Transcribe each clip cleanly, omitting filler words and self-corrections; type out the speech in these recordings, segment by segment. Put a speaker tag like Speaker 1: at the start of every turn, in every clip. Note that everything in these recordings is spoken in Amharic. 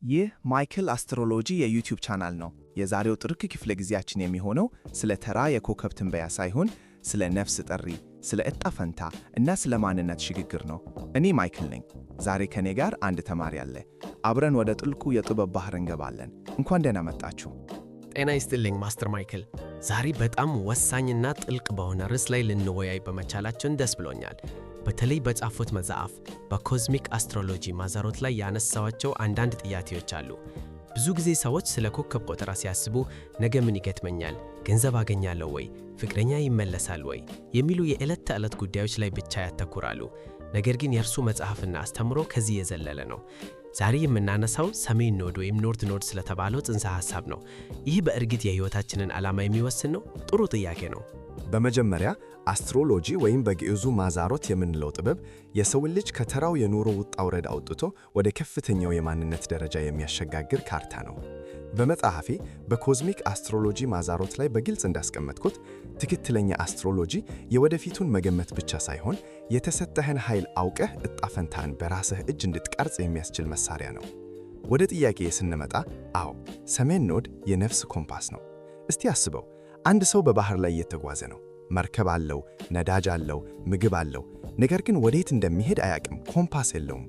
Speaker 1: ይህ ማይክል አስትሮሎጂ የ YouTube ቻናል ነው። የዛሬው ጥልቅ ክፍለ ጊዜያችን የሚሆነው ስለ ተራ የኮከብ ትንበያ ሳይሆን ስለ ነፍስ ጥሪ፣ ስለ ዕጣ ፈንታ እና ስለ ማንነት ሽግግር ነው። እኔ ማይክል ነኝ። ዛሬ ከኔ ጋር አንድ ተማሪ አለ። አብረን ወደ ጥልቁ የጥበብ ባህር እንገባለን። እንኳን ደህና መጣችሁ።
Speaker 2: ጤና ይስጥልኝ ማስተር ማይክል። ዛሬ በጣም ወሳኝና ጥልቅ በሆነ ርዕስ ላይ ልንወያይ በመቻላችን ደስ ብሎኛል። በተለይ በጻፉት መጽሐፍ በ Cosmic Astrology ማዛሮት ላይ ያነሳዋቸው አንዳንድ ጥያቄዎች አሉ። ብዙ ጊዜ ሰዎች ስለ ኮከብ ቆጠራ ሲያስቡ ነገ ምን ይገጥመኛል፣ ገንዘብ አገኛለሁ ወይ፣ ፍቅረኛ ይመለሳል ወይ የሚሉ የዕለት ተዕለት ጉዳዮች ላይ ብቻ ያተኩራሉ። ነገር ግን የእርሱ መጽሐፍና አስተምህሮ ከዚህ የዘለለ ነው። ዛሬ የምናነሳው ሰሜን node ወይም North Node ስለተባለው ጽንሰ ሐሳብ ነው። ይህ በእርግጥ የሕይወታችንን ዓላማ የሚወስን ነው? ጥሩ ጥያቄ ነው።
Speaker 3: በመጀመሪያ አስትሮሎጂ ወይም በግዕዙ ማዛሮት የምንለው ጥበብ የሰውን ልጅ ከተራው የኑሮ ውጣ ውረድ አውጥቶ ወደ ከፍተኛው የማንነት ደረጃ የሚያሸጋግር ካርታ ነው። በመጽሐፌ በ Cosmic Astrology ማዛሮት ላይ በግልጽ እንዳስቀመጥኩት፣ ትክክለኛ አስትሮሎጂ የወደፊቱን መገመት ብቻ ሳይሆን የተሰጠህን ኃይል አውቀህ ዕጣ ፈንታህን በራስህ እጅ እንድትቀርጽ የሚያስችል መሳሪያ ነው። ወደ ጥያቄ ስንመጣ፣ አዎ፣ ሰሜን node የነፍስ ኮምፓስ ነው። እስቲ አስበው፣ አንድ ሰው በባህር ላይ እየተጓዘ ነው። መርከብ አለው፣ ነዳጅ አለው፣ ምግብ አለው። ነገር ግን ወዴት እንደሚሄድ አያውቅም፣ ኮምፓስ የለውም።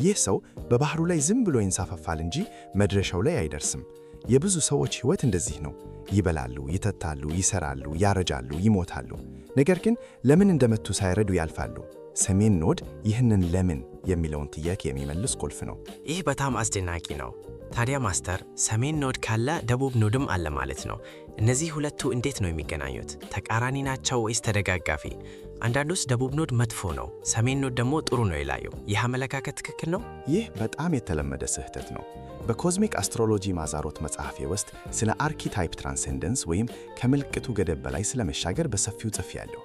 Speaker 3: ይህ ሰው በባህሩ ላይ ዝም ብሎ ይንሳፈፋል እንጂ መድረሻው ላይ አይደርስም። የብዙ ሰዎች ሕይወት እንደዚህ ነው። ይበላሉ፣ ይጠጣሉ፣ ይሰራሉ፣ ያረጃሉ፣ ይሞታሉ። ነገር ግን ለምን እንደመጡ ሳይረዱ ያልፋሉ። ሰሜን node ይህንን ለምን የሚለውን ጥያቄ የሚመልስ ቁልፍ ነው።
Speaker 2: ይህ በጣም አስደናቂ ነው። ታዲያ ማስተር፣ ሰሜን node ካለ ደቡብ node ም አለ ማለት ነው። እነዚህ ሁለቱ እንዴት ነው የሚገናኙት? ተቃራኒ ናቸው ወይስ ተደጋጋፊ? አንዳንዶች ደቡብ node መጥፎ ነው፣ ሰሜን node ደግሞ ጥሩ ነው ይላሉ። ይህ አመለካከት ትክክል ነው?
Speaker 3: ይህ በጣም የተለመደ ስህተት ነው። በ Cosmic Astrology ማዛሮት መጽሐፌ ውስጥ ስለ archetype transcendence ወይም ከምልክቱ ገደብ በላይ ስለ መሻገር በሰፊው ጽፌያለሁ።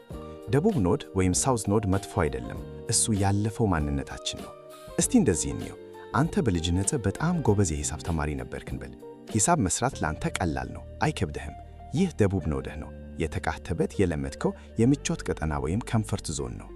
Speaker 3: ደቡብ node ወይም South Node መጥፎ አይደለም፣ እሱ ያለፈው ማንነታችን ነው። እስቲ እንደዚህ እንየው። አንተ በልጅነትህ በጣም ጎበዝ የሂሳብ ተማሪ ነበርክ እንበል። ሂሳብ መስራት ለአንተ ቀላል ነው፣ አይከብድህም። ይህ ደቡብ node ህ ነው። የተካተበት የለመድከው የምቾት ቀጠና ወይም comfort zone ነው።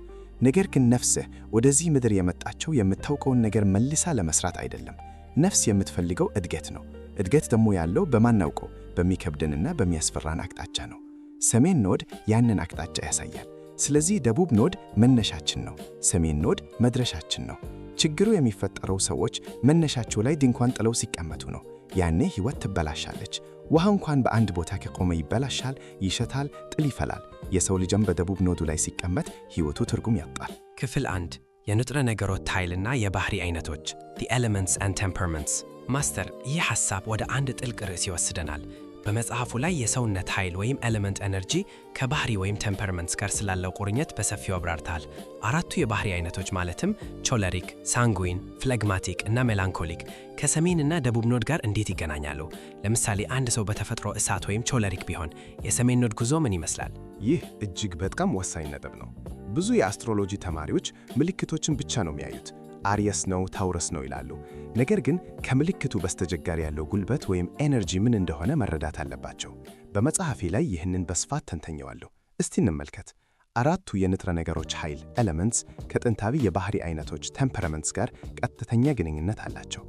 Speaker 3: ነገር ግን ነፍስህ ወደዚህ ምድር የመጣችው የምታውቀውን ነገር መልሳ ለመስራት አይደለም። ነፍስ የምትፈልገው እድገት ነው። እድገት ደግሞ ያለው በማናውቀው፣ በሚከብደንና በሚያስፈራን አቅጣጫ ነው። ሰሜን node ያንን አቅጣጫ ያሳያል። ስለዚህ ደቡብ node መነሻችን ነው፣ ሰሜን node መድረሻችን ነው። ችግሩ የሚፈጠረው ሰዎች መነሻቸው ላይ ድንኳን ጥለው ሲቀመጡ ነው። ያኔ ሕይወት ትበላሻለች። ውሃ እንኳን በአንድ ቦታ ከቆመ ይበላሻል፣ ይሸታል፣ ጥል ይፈላል። የሰው ልጅም በደቡብ node ኡ ላይ ሲቀመጥ ሕይወቱ ትርጉም ያጣል።
Speaker 2: ክፍል 1፣ የንጥረ ነገሮች ኃይልና የባህሪ አይነቶች፣ The Elements and Temperaments። ማስተር፣ ይህ ሐሳብ ወደ አንድ ጥልቅ ርዕስ ይወስደናል። በመጽሐፉ ላይ የሰውነት ኃይል ወይም element energy ከባህሪ ወይም temperaments ጋር ስላለው ቁርኝት በሰፊው አብራርተሃል። አራቱ የባህሪ አይነቶች ማለትም choleric፣ sanguine፣ phlegmatic እና melancholic ከሰሜንና ደቡብ node ጋር እንዴት ይገናኛሉ? ለምሳሌ አንድ ሰው በተፈጥሮ እሳት ወይም choleric ቢሆን የሰሜን node ጉዞ ምን ይመስላል?
Speaker 3: ይህ እጅግ በጣም ወሳኝ ነጥብ ነው። ብዙ የአስትሮሎጂ ተማሪዎች ምልክቶችን ብቻ ነው የሚያዩት። Aries ነው፣ Taurus ነው ይላሉ። ነገር ግን ከምልክቱ በስተጀርባ ያለው ጉልበት ወይም energy ምን እንደሆነ መረዳት አለባቸው። በመጽሐፌ ላይ ይህንን በስፋት ተንትኜዋለሁ። እስቲ እንመልከት። አራቱ የንጥረ ነገሮች ኃይል elements ከጥንታዊ የባህሪ አይነቶች temperaments ጋር ቀጥተኛ ግንኙነት አላቸው።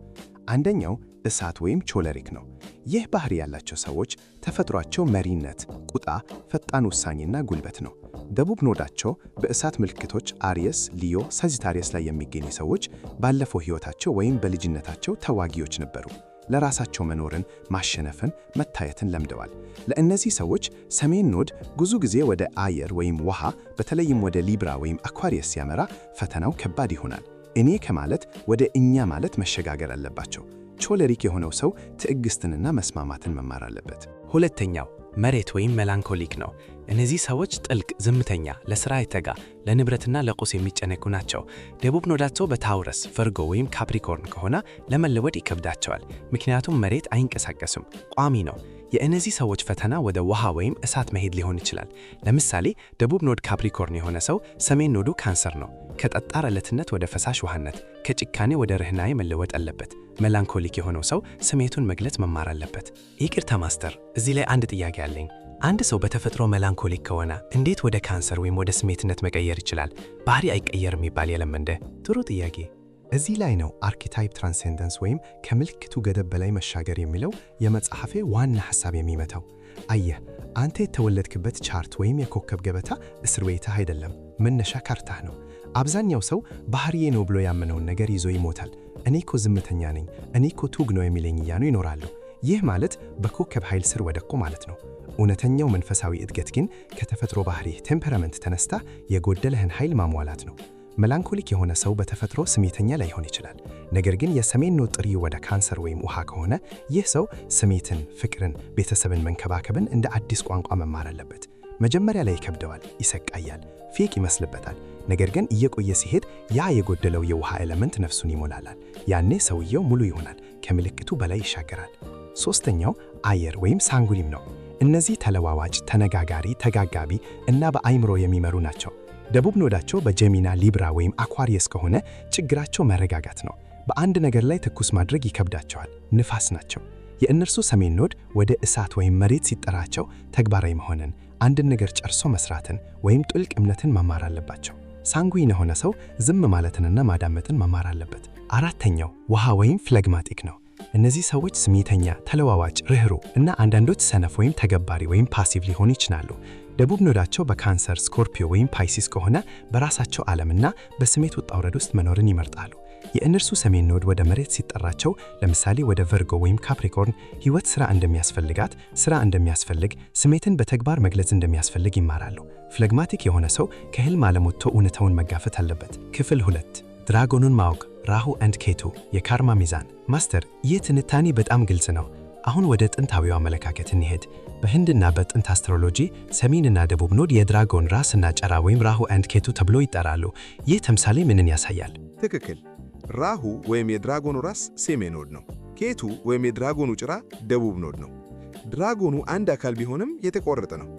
Speaker 3: አንደኛው እሳት ወይም choleric ነው። ይህ ባህሪ ያላቸው ሰዎች ተፈጥሯቸው መሪነት፣ ቁጣ፣ ፈጣን ውሳኔና ጉልበት ነው። ደቡብ node ኣቸው በእሳት ምልክቶች Aries፣ Leo፣ Sagittarius ላይ የሚገኙ ሰዎች ባለፈው ሕይወታቸው ወይም በልጅነታቸው ተዋጊዎች ነበሩ። ለራሳቸው መኖርን፣ ማሸነፍን፣ መታየትን ለምደዋል። ለእነዚህ ሰዎች ሰሜን node ብዙ ጊዜ ወደ አየር ወይም ውሃ፣ በተለይም ወደ Libra ወይም Aquarius ሲያመራ ፈተናው ከባድ ይሆናል። እኔ ከማለት ወደ እኛ ማለት መሸጋገር አለባቸው። choleric የሆነው ሰው ትዕግስትንና መስማማትን መማር አለበት።
Speaker 4: ሁለተኛው መሬት ወይም melancholic ነው። እነዚህ ሰዎች ጥልቅ፣ ዝምተኛ፣ ለሥራ የተጋ፣ ለንብረትና ለቁስ የሚጨነቁ ናቸው። ደቡብ node ኣቸው በ Taurus፣ Virgo ወይም Capricorn ከሆነ ለመለወጥ ይከብዳቸዋል። ምክንያቱም መሬት አይንቀሳቀስም፣ ቋሚ ነው። የእነዚህ ሰዎች ፈተና ወደ ውሃ ወይም እሳት መሄድ ሊሆን ይችላል። ለምሳሌ ደቡብ node Capricorn የሆነ ሰው ሰሜን node ኡ ካንሰር ነው። ከጠጣር አለትነት ወደ ፈሳሽ ውሃነት፣ ከጭካኔ ወደ ርህራሄ መለወጥ አለበት። melancholic የሆነው ሰው ስሜቱን መግለጽ መማር አለበት። ይቅርታ ማስተር፣ እዚህ ላይ አንድ ጥያቄ አለኝ። አንድ ሰው በተፈጥሮ melancholic ከሆነ እንዴት ወደ ካንሰር ወይም ወደ ስሜትነት መቀየር ይችላል? ባህሪ አይቀየርም የሚባል የለም እንደ? ጥሩ ጥያቄ።
Speaker 3: እዚህ ላይ ነው archetype transcendence ወይም ከምልክቱ ገደብ በላይ መሻገር የሚለው የመጽሐፌ ዋና ሐሳብ የሚመታው። አየህ፣ አንተ የተወለድክበት chart ወይም የኮከብ ገበታ እስር ቤትህ አይደለም፣ መነሻ ካርታህ ነው። አብዛኛው ሰው ባህሪዬ ነው ብሎ ያመነውን ነገር ይዞ ይሞታል። እኔ እኮ ዝምተኛ ነኝ፣ እኔ እኮ ትጉ ነው የሚለኝ እያሉ ይኖራሉ። ይህ ማለት በኮከብ ኃይል ስር ወደቁ ማለት ነው። እውነተኛው መንፈሳዊ እድገት ግን ከተፈጥሮ ባህሪህ temperament ተነስተህ የጎደለህን ኃይል ማሟላት ነው። Melancholic የሆነ ሰው በተፈጥሮ ስሜተኛ ላይሆን ይችላል። ነገር ግን የሰሜን node ጥሪው ወደ ካንሰር ወይም ውሃ ከሆነ ይህ ሰው ስሜትን፣ ፍቅርን፣ ቤተሰብን መንከባከብን እንደ አዲስ ቋንቋ መማር አለበት። መጀመሪያ ላይ ይከብደዋል፣ ይሰቃያል፣ fake ይመስልበታል። ነገር ግን እየቆየ ሲሄድ ያ የጎደለው የውሃ element ነፍሱን ይሞላላል። ያኔ ሰውየው ሙሉ ይሆናል፣ ከምልክቱ በላይ ይሻገራል። ሶስተኛው አየር ወይም sanguine ነው። እነዚህ ተለዋዋጭ፣ ተነጋጋሪ፣ ተጋጋቢ እና በአይምሮ የሚመሩ ናቸው። ደቡብ node ኣቸው በ Gemini፣ Libra ወይም Aquarius ከሆነ ችግራቸው መረጋጋት ነው። በአንድ ነገር ላይ ትኩስ ማድረግ ይከብዳቸዋል። ንፋስ ናቸው። የእነርሱ ሰሜን node ወደ እሳት ወይም መሬት ሲጠራቸው ተግባራዊ መሆንን፣ አንድን ነገር ጨርሶ መስራትን ወይም ጥልቅ እምነትን መማር አለባቸው። Sanguine የሆነ ሰው ዝም ማለትንና ማዳመጥን መማር አለበት። አራተኛው ውሃ ወይም phlegmatic ነው። እነዚህ ሰዎች ስሜተኛ፣ ተለዋዋጭ፣ ርህሩህ እና አንዳንዶች ሰነፍ ወይም ተገባሪ ወይም passive ሊሆኑ ይችላሉ። ደቡብ node ኣቸው በ Cancer፣ Scorpio ወይም Pisces ከሆነ በራሳቸው ዓለምና በስሜት ውጣ ውረድ ውስጥ መኖርን ይመርጣሉ። የእነርሱ ሰሜን node ወደ መሬት ሲጠራቸው፣ ለምሳሌ ወደ Virgo ወይም Capricorn፣ ሕይወት ሥራ እንደሚያስፈልጋት፣ ሥራ እንደሚያስፈልግ፣ ስሜትን በተግባር መግለጽ እንደሚያስፈልግ ይማራሉ። Phlegmatic የሆነ ሰው ከህልም ዓለም ወጥቶ እውነታውን መጋፈጥ አለበት። ክፍል 2፣ dragon ኑን ማወቅ፣ Rahu and Ketu፣ የ karma ሚዛን። Master፣ ይህ ትንታኔ በጣም ግልጽ ነው። አሁን ወደ ጥንታዊው አመለካከት እንሄድ። በህንድና በጥንት astrology ሰሜንና ደቡብ node የ dragon ራስና ጭራ ወይም Rahu and Ketu ተብሎ ይጠራሉ። ይህ ተምሳሌ ምንን ያሳያል?
Speaker 5: ትክክል። ራሁ ወይም የ dragon ኑ ራስ ሰሜን node ነው። ኬቱ ወይም የ dragon ኑ ጭራ ደቡብ node ነው። Dragon ኑ አንድ አካል ቢሆንም የተቆረጠ ነው።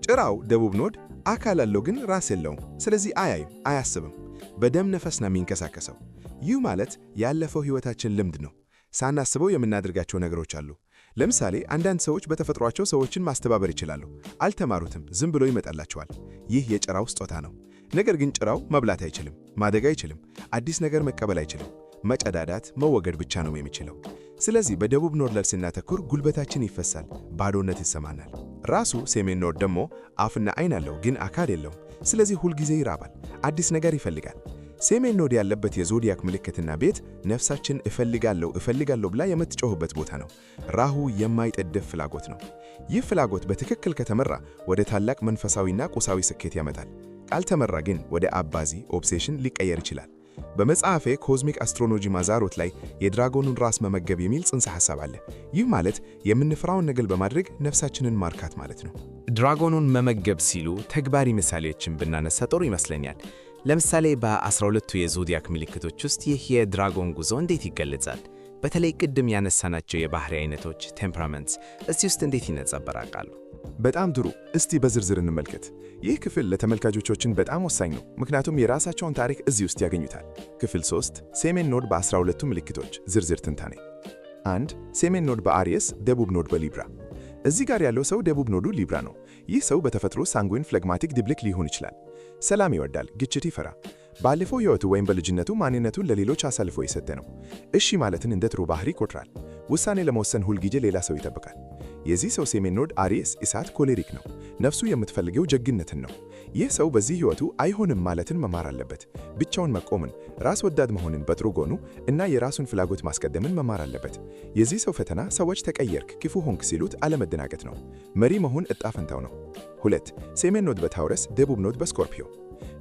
Speaker 5: ጭራው ደቡብ node አካል አለው ግን ራስ የለውም። ስለዚህ አያይም፣ አያስብም። በደም ነፈስ ነው የሚንቀሳቀሰው። ይህ ማለት ያለፈው ሕይወታችን ልምድ ነው። ሳናስበው የምናደርጋቸው ነገሮች አሉ። ለምሳሌ አንዳንድ ሰዎች በተፈጥሯቸው ሰዎችን ማስተባበር ይችላሉ። አልተማሩትም፣ ዝም ብሎ ይመጣላቸዋል። ይህ የጭራው ስጦታ ነው። ነገር ግን ጭራው መብላት አይችልም፣ ማደግ አይችልም፣ አዲስ ነገር መቀበል አይችልም። መጨዳዳት፣ መወገድ ብቻ ነው የሚችለው። ስለዚህ በደቡብ node ላይ ስናተኩር ጉልበታችን ይፈሳል፣ ባዶነት ይሰማናል። ራሱ ሰሜን node ደግሞ አፍና አይን አለው፣ ግን አካል የለውም። ስለዚህ ሁልጊዜ ይራባል፣ አዲስ ነገር ይፈልጋል። ሰሜን node ያለበት የ zodiac ምልክትና ቤት ነፍሳችን እፈልጋለሁ እፈልጋለሁ ብላ የምትጮህበት ቦታ ነው። ራሁ የማይጠደፍ ፍላጎት ነው። ይህ ፍላጎት በትክክል ከተመራ ወደ ታላቅ መንፈሳዊና ቁሳዊ ስኬት ያመጣል። ካልተመራ ግን ወደ አባዚ obsession ሊቀየር ይችላል። በመጽሐፌ Cosmic Astrology ማዛሮት ላይ የ dragon ኑን ራስ መመገብ የሚል ጽንሰ ሐሳብ አለ። ይህ ማለት የምንፈራውን ነገር በማድረግ ነፍሳችንን ማርካት ማለት ነው።
Speaker 1: Dragon ኑን መመገብ ሲሉ ተግባራዊ ምሳሌዎችን ብናነሳ ጥሩ ይመስለኛል። ለምሳሌ በ12ቱ የ zodiac ምልክቶች ውስጥ ይህ የ dragon ጉዞ እንዴት ይገለጻል? በተለይ ቅድም ያነሳናቸው የባህሪ አይነቶች temperaments እዚህ ውስጥ እንዴት ይነጸበራቃሉ?
Speaker 5: በጣም ጥሩ። እስቲ በዝርዝር እንመልከት። ይህ ክፍል ለተመልካቾቻችን በጣም ወሳኝ ነው፣ ምክንያቱም የራሳቸውን ታሪክ እዚህ ውስጥ ያገኙታል። ክፍል 3፣ ሰሜን node በ12ቱ ምልክቶች ዝርዝር ትንታኔ። 1፣ ሰሜን node በ Aries፣ ደቡብ node በ Libra። እዚህ ጋር ያለው ሰው ደቡብ node ኡ Libra ነው። ይህ ሰው በተፈጥሮ sanguine phlegmatic ድብልቅ ሊሆን ይችላል። ሰላም ይወዳል፣ ግጭት ይፈራ። ባለፈው ሕይወቱ ወይም በልጅነቱ ማንነቱን ለሌሎች አሳልፎ የሰጠ ነው። እሺ ማለትን እንደ ጥሩ ባህሪ ይቆጥራል። ውሳኔ ለመወሰን ሁልጊዜ ሌላ ሰው ይጠብቃል። የዚህ ሰው ሰሜን node Aries እሳት choleric ነው። ነፍሱ የምትፈልገው ጀግንነትን ነው። ይህ ሰው በዚህ ሕይወቱ አይሆንም ማለትን መማር አለበት። ብቻውን መቆምን፣ ራስ ወዳድ መሆንን በጥሩ ጎኑ እና የራሱን ፍላጎት ማስቀደምን መማር አለበት። የዚህ ሰው ፈተና ሰዎች ተቀየርክ፣ ክፉ ሆንክ ሲሉት አለመደናገጥ ነው። መሪ መሆን ዕጣ ፈንታው ነው። 2፣ ሰሜን node በ Taurus፣ ደቡብ node በ Scorpio።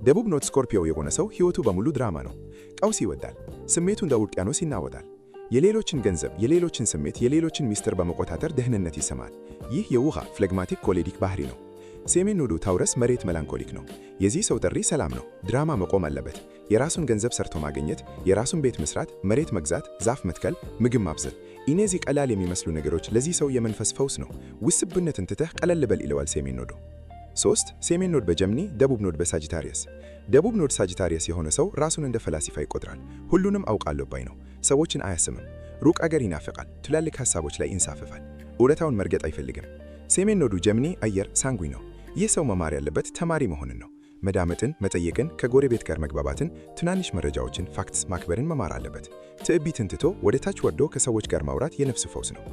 Speaker 5: ደቡብ node Scorpio የሆነ ሰው ሕይወቱ በሙሉ ድራማ ነው። ቀውስ ይወዳል። ስሜቱ እንደ ውቅያኖስ ይናወጣል። የሌሎችን ገንዘብ፣ የሌሎችን ስሜት፣ የሌሎችን ሚስጥር በመቆጣጠር ደህንነት ይሰማል። ይህ የውሃ phlegmatic choleric ባህሪ ነው። ሰሜን node ኡ Taurus መሬት melancholic ነው። የዚህ ሰው ጥሪ ሰላም ነው። ድራማ መቆም አለበት። የራሱን ገንዘብ ሰርቶ ማግኘት፣ የራሱን ቤት መስራት፣ መሬት መግዛት፣ ዛፍ መትከል፣ ምግብ ማብሰል። እነዚህ ቀላል የሚመስሉ ነገሮች ለዚህ ሰው የመንፈስ ፈውስ ነው። ውስብስብነትን ትተህ ቀለል በል ይለዋል ሰሜን node ኡ። 3፣ ሰሜን node በ Gemini፣ ደቡብ node በ Sagittarius። ደቡብ node Sagittarius የሆነ ሰው ራሱን እንደ ፈላስፋ ይቆጥራል። ሁሉንም አውቃለሁ ባይ ነው። ሰዎችን አያስምም። ሩቅ አገር ይናፍቃል። ትላልቅ ሐሳቦች ላይ ይንሳፈፋል። እውነታውን መርገጥ አይፈልግም። ሰሜን node ኡ Gemini አየር sanguine ነው። ይህ ሰው መማር ያለበት ተማሪ መሆንን ነው። መዳመጥን፣ መጠየቅን፣ ከጎረቤት ጋር መግባባትን፣ ትናንሽ መረጃዎችን facts ማክበርን መማር አለበት። ትዕቢትን ትቶ ወደ ታች ወርዶ ከሰዎች ጋር ማውራት የነፍስ ፈውስ ነው።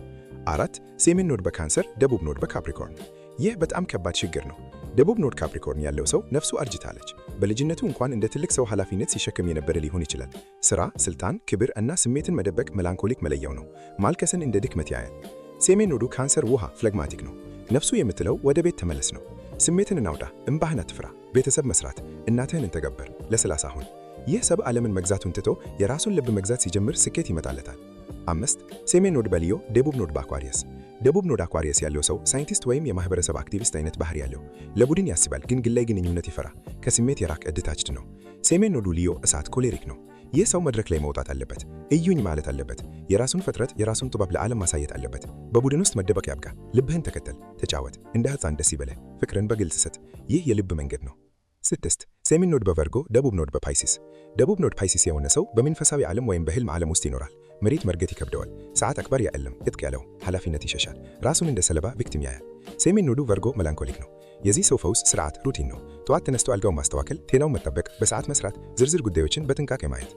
Speaker 5: አራት፣ ሰሜን node በካንሰር፣ ደቡብ node በ Capricorn። ይህ በጣም ከባድ ችግር ነው። ደቡብ node Capricorn ያለው ሰው ነፍሱ አርጅታለች። በልጅነቱ እንኳን እንደ ትልቅ ሰው ኃላፊነት ሲሸከም የነበረ ሊሆን ይችላል። ሥራ፣ ስልጣን፣ ክብር እና ስሜትን መደበቅ melancholic መለያው ነው። ማልቀስን እንደ ድክመት ያያል። ሰሜን node ኡ ካንሰር ውሃ phlegmatic ነው። ነፍሱ የምትለው ወደ ቤት ተመለስ ነው። ስሜትህን አውጣ፣ እምባህን አትፍራ፣ ቤተሰብ መስራት፣ እናትህን እንተገበር፣ ለስላሳ ሁን። ይህ ሰው ዓለምን መግዛቱን ትቶ የራሱን ልብ መግዛት ሲጀምር ስኬት ይመጣለታል። አምስት፣ ሰሜን node በ Leo፣ ደቡብ node በ Aquarius። ደቡብ node Aquarius ያለው ሰው ሳይንቲስት ወይም የማህበረሰብ አክቲቪስት አይነት ባህሪ ያለው፣ ለቡድን ያስባል፣ ግን ግላዊ ግንኙነት ይፈራ፣ ከስሜት የራቀ detached ነው። ሰሜን node ኡ Leo እሳት choleric ነው። ይህ ሰው መድረክ ላይ መውጣት አለበት፣ እዩኝ ማለት አለበት። የራሱን ፍጥረት የራሱን ጥበብ ለዓለም ማሳየት አለበት። በቡድን ውስጥ መደበቅ ያብቃ። ልብህን ተከተል፣ ተጫወት፣ እንደ ሕፃን ደስ ይበልህ፣ ፍቅርን በግልጽ ስጥ። ይህ የልብ መንገድ ነው። ስድስት፣ ሰሜን node በ Virgo፣ ደቡብ node በ Pisces። ደቡብ node Pisces የሆነ ሰው በመንፈሳዊ ዓለም ወይም በህልም ዓለም ውስጥ ይኖራል። መሬት መርገጥ ይከብደዋል። ሰዓት አክባሪ አይደለም፣ እጥቅ ያለው ኃላፊነት ይሸሻል። ራሱን እንደ ሰለባ victim ያያል። ሰሜን node ኡ Virgo melancholic ነው። የዚህ ሰው ፈውስ ስርዓት routine ነው። ጠዋት ተነስቶ አልጋውን ማስተካከል፣ ጤናውን መጠበቅ፣ በሰዓት መስራት፣ ዝርዝር ጉዳዮችን በጥንቃቄ ማየት።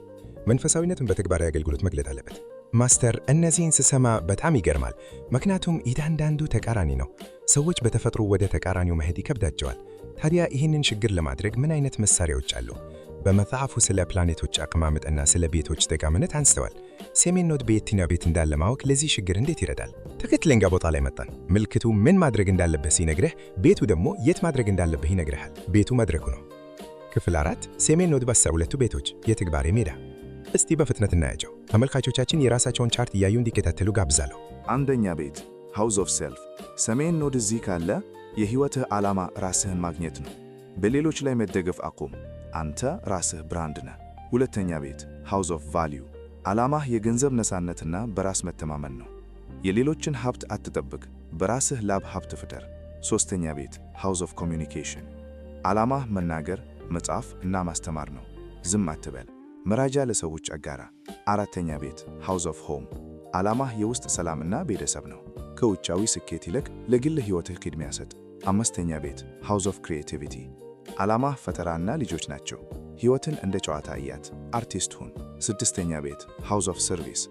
Speaker 5: መንፈሳዊነትን በተግባራዊ አገልግሎት መግለጥ አለበት።
Speaker 3: Master፣ እነዚህን ስሰማ በጣም ይገርማል። ምክንያቱም እያንዳንዱ ተቃራኒ ነው። ሰዎች በተፈጥሮ ወደ ተቃራኒው መሄድ ይከብዳቸዋል። ታዲያ ይህንን ችግር ለማድረግ ምን አይነት መሳሪያዎች አሉ? በመጽሐፉ ስለ ፕላኔቶች አቀማመጥና ስለ ቤቶች ጠቃሚነት አንስተዋል። ሰሜን node በየትኛው ቤት እንዳለ ማወቅ ለዚህ ችግር እንዴት ይረዳል? ትክክለኛ ቦታ ላይ መጣን። ምልክቱ ምን ማድረግ እንዳለብህ ሲነግርህ፣ ቤቱ ደግሞ የት ማድረግ እንዳለብህ ይነግርሃል። ቤቱ መድረኩ ነው። ክፍል አራት፣ ሰሜን node በ12ቱ ቤቶች የትግበራ ሜዳ። እስቲ በፍጥነት እናያቸው። ተመልካቾቻችን የራሳቸውን chart እያዩ እንዲከታተሉ ጋብዛለሁ።
Speaker 6: አንደኛ ቤት house of self። ሰሜን node እዚህ ካለ የሕይወትህ ዓላማ ራስህን ማግኘት ነው። በሌሎች ላይ መደገፍ አቁም። አንተ ራስህ brand ነህ። ሁለተኛ ቤት house of value። ዓላማህ የገንዘብ ነፃነትና በራስ መተማመን ነው። የሌሎችን ሀብት አትጠብቅ፣ በራስህ ላብ ሀብት ፍጠር። ሦስተኛ ቤት house of communication። ዓላማህ መናገር፣ መጻፍ እና ማስተማር ነው። ዝም አትበል። መረጃ ለሰዎች አጋራ። አራተኛ ቤት house of home። ዓላማህ የውስጥ ሰላምና ቤተሰብ ነው። ከውጫዊ ስኬት ይልቅ ለግል ሕይወትህ ቅድሚያ ስጥ። አምስተኛ ቤት house of creativity። ዓላማህ ፈጠራና ልጆች ናቸው። ሕይወትን እንደ ጨዋታ እያት፣ አርቲስት ሁን። ስድስተኛ ቤት house of service።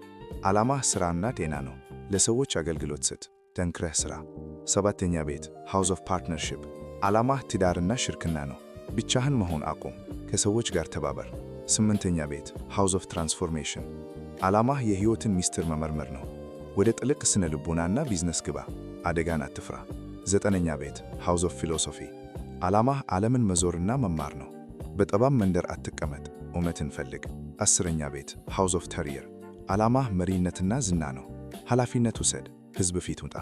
Speaker 6: ዓላማህ ሥራና ጤና ነው። ለሰዎች አገልግሎት ስጥ፣ ጠንክረህ ሥራ። ሰባተኛ ቤት house of partnership። ዓላማህ ትዳርና ሽርክና ነው። ብቻህን መሆን አቁም፣ ከሰዎች ጋር ተባበር። ስምንተኛ ቤት house of transformation። ዓላማህ የሕይወትን ሚስጥር መመርመር ነው። ወደ ጥልቅ ስነ ልቦናና ቢዝነስ ግባ፣ አደጋን አትፍራ። ዘጠነኛ ቤት house of philosophy። ዓላማህ ዓለምን መዞርና መማር ነው። በጠባብ መንደር አትቀመጥ፣ እውነትን ፈልግ። 10ኛ ቤት house of career። ዓላማህ መሪነትና ዝና ነው። ኃላፊነት ውሰድ፣ ሕዝብ ፊት ውጣ።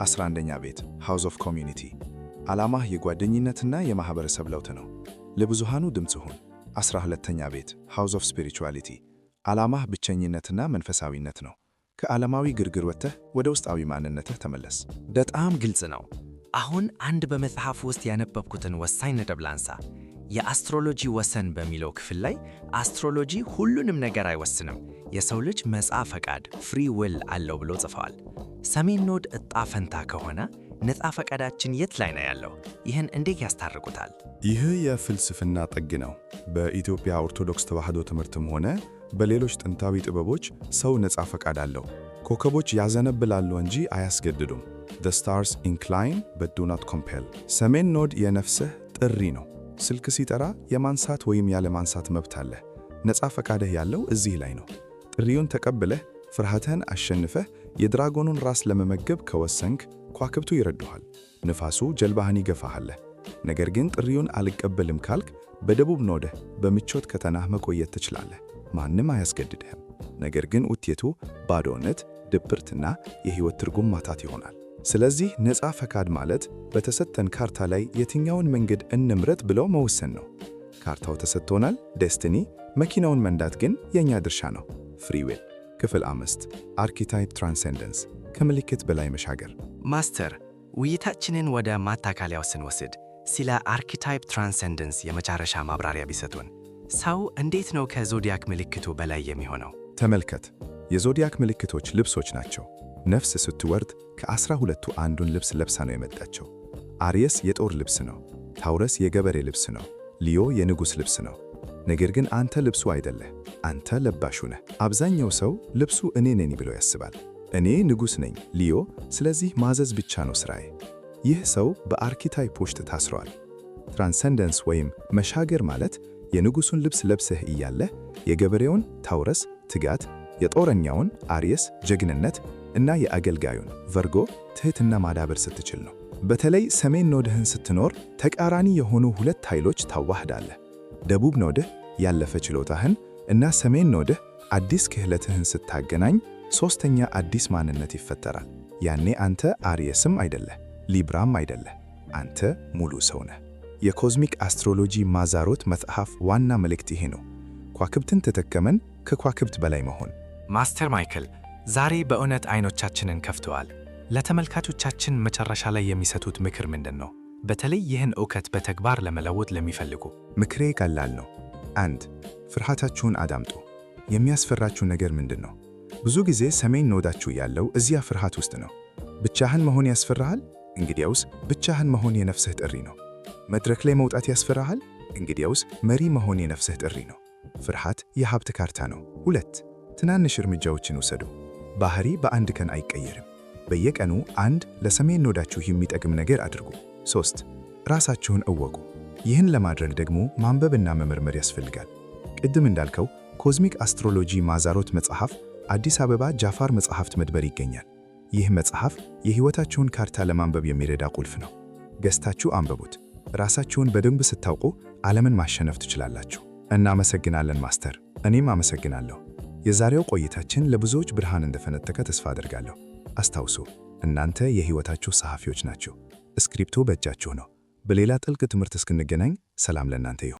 Speaker 6: 11ኛ ቤት house of community። ዓላማህ የጓደኝነትና የማኅበረሰብ ለውጥ ነው። ለብዙሃኑ ድምፅ ሁን። 12ኛ ቤት house of spirituality። ዓላማህ ብቸኝነትና መንፈሳዊነት ነው። ከዓለማዊ ግርግር ወጥተህ ወደ ውስጣዊ ማንነትህ ተመለስ።
Speaker 7: በጣም ግልጽ ነው። አሁን አንድ በመጽሐፍ ውስጥ ያነበብኩትን ወሳኝ ነጥብ ላንሳ። የአስትሮሎጂ ወሰን በሚለው ክፍል ላይ አስትሮሎጂ ሁሉንም ነገር አይወስንም፣ የሰው ልጅ ነፃ ፈቃድ free will አለው ብሎ ጽፈዋል። ሰሜን node ዕጣ ፈንታ ከሆነ ነፃ ፈቃዳችን የት ላይ ነው ያለው? ይህን እንዴት ያስታርቁታል?
Speaker 8: ይህ የፍልስፍና ጥግ ነው። በኢትዮጵያ ኦርቶዶክስ ተዋሕዶ ትምህርትም ሆነ በሌሎች ጥንታዊ ጥበቦች ሰው ነፃ ፈቃድ አለው። ኮከቦች ያዘነብላሉ እንጂ አያስገድዱም። The stars incline but do not compel። ሰሜን node የነፍስህ ጥሪ ነው። ስልክ ሲጠራ የማንሳት ወይም ያለማንሳት መብት አለህ። ነፃ ፈቃድህ ያለው እዚህ ላይ ነው። ጥሪውን ተቀብለህ ፍርሃትህን አሸንፈህ የ dragon ኑን ራስ ለመመገብ ከወሰንክ ከዋክብቱ ይረዱሃል። ንፋሱ ጀልባህን ይገፋሃል። ነገር ግን ጥሪውን አልቀበልም ካልክ በደቡብ node ህ በምቾት ከተማህ መቆየት ትችላለህ። ማንም አያስገድድህም። ነገር ግን ውጤቱ ባዶነት፣ ድብርትና የሕይወት ትርጉም ማጣት ይሆናል። ስለዚህ ነፃ ፈቃድ ማለት በተሰጠን ካርታ ላይ የትኛውን መንገድ እንምረጥ ብሎ መወሰን ነው። ካርታው ተሰጥቶናል፣ destiny። መኪናውን መንዳት ግን የእኛ ድርሻ ነው፣ free will። ክፍል 5፣ archetype transcendence፣ ከምልክት በላይ መሻገር።
Speaker 7: Master፣ ውይይታችንን ወደ ማጠቃለያው ስንወስድ ስለ archetype transcendence የመጨረሻ ማብራሪያ ቢሰጡን። ሰው እንዴት ነው ከ zodiac ምልክቱ በላይ የሚሆነው?
Speaker 8: ተመልከት፣ የ zodiac ምልክቶች ልብሶች ናቸው። ነፍስ ስትወርድ ከ12ቱ አንዱን ልብስ ለብሳ ነው የመጣችው። Aries የጦር ልብስ ነው። Taurus የገበሬ ልብስ ነው።
Speaker 5: Leo የንጉሥ ልብስ ነው። ነገር ግን አንተ ልብሱ አይደለህ፣ አንተ ለባሹ ነህ። አብዛኛው ሰው ልብሱ እኔ ነኝ ብሎ ያስባል። እኔ ንጉሥ ነኝ Leo፣ ስለዚህ ማዘዝ ብቻ ነው ሥራዬ። ይህ ሰው በ archetype ውስጥ ታስሯል። Transcendence ወይም መሻገር ማለት የንጉሡን ልብስ ለብሰህ እያለህ የገበሬውን Taurus ትጋት፣ የጦረኛውን Aries ጀግንነት እና የአገልጋዩን Virgo ትሕትና ማዳበር ስትችል ነው። በተለይ ሰሜን node ህን ስትኖር ተቃራኒ የሆኑ ሁለት ኃይሎች ታዋህዳለህ። ደቡብ node ህ ያለፈ ችሎታህን እና ሰሜን node ህ አዲስ ክህለትህን ስታገናኝ ሦስተኛ አዲስ ማንነት ይፈጠራል። ያኔ አንተ Aries ም አይደለህ፣ Libra ም አይደለህ። አንተ ሙሉ ሰው ነህ። የ Cosmic Astrology ማዛሮት መጽሐፍ ዋና መልእክት ይሄ ነው። ከዋክብትን ተጠቅመን ከከዋክብት በላይ መሆን።
Speaker 7: ማስተር ማይክል፣ ዛሬ በእውነት አይኖቻችንን ከፍተዋል። ለተመልካቾቻችን መጨረሻ ላይ የሚሰጡት ምክር ምንድን ነው? በተለይ ይህን እውቀት በተግባር ለመለወጥ ለሚፈልጉ።
Speaker 5: ምክሬ ቀላል ነው። አንድ፣ ፍርሃታችሁን አዳምጡ። የሚያስፈራችሁ ነገር ምንድን ነው? ብዙ ጊዜ ሰሜን node ኣችሁ ያለው እዚያ ፍርሃት ውስጥ ነው። ብቻህን መሆን ያስፈራሃል? እንግዲያውስ ብቻህን መሆን የነፍስህ ጥሪ ነው። መድረክ ላይ መውጣት ያስፈራሃል? እንግዲያውስ መሪ መሆን የነፍስህ ጥሪ ነው። ፍርሃት የሀብት ካርታ ነው። ሁለት፣ ትናንሽ እርምጃዎችን ውሰዱ። ባህሪ በአንድ ቀን አይቀየርም። በየቀኑ አንድ ለሰሜን node ኣችሁ የሚጠቅም ነገር አድርጉ። ሶስት፣ ራሳችሁን እወቁ። ይህን ለማድረግ ደግሞ ማንበብና መመርመር ያስፈልጋል። ቅድም እንዳልከው Cosmic Astrology ማዛሮት መጽሐፍ አዲስ አበባ ጃፋር መጽሐፍት መደብር ይገኛል። ይህ መጽሐፍ የሕይወታችሁን ካርታ ለማንበብ የሚረዳ ቁልፍ ነው። ገዝታችሁ አንብቡት። ራሳችሁን በደንብ ስታውቁ ዓለምን ማሸነፍ ትችላላችሁ። እናመሰግናለን ማስተር። እኔም አመሰግናለሁ። የዛሬው ቆይታችን ለብዙዎች ብርሃን እንደፈነጠቀ ተስፋ አደርጋለሁ። አስታውሱ፣ እናንተ የሕይወታችሁ ጸሐፊዎች ናችሁ። እስክሪፕቶ በእጃችሁ ነው። በሌላ ጥልቅ ትምህርት እስክንገናኝ ሰላም ለእናንተ ይሁን።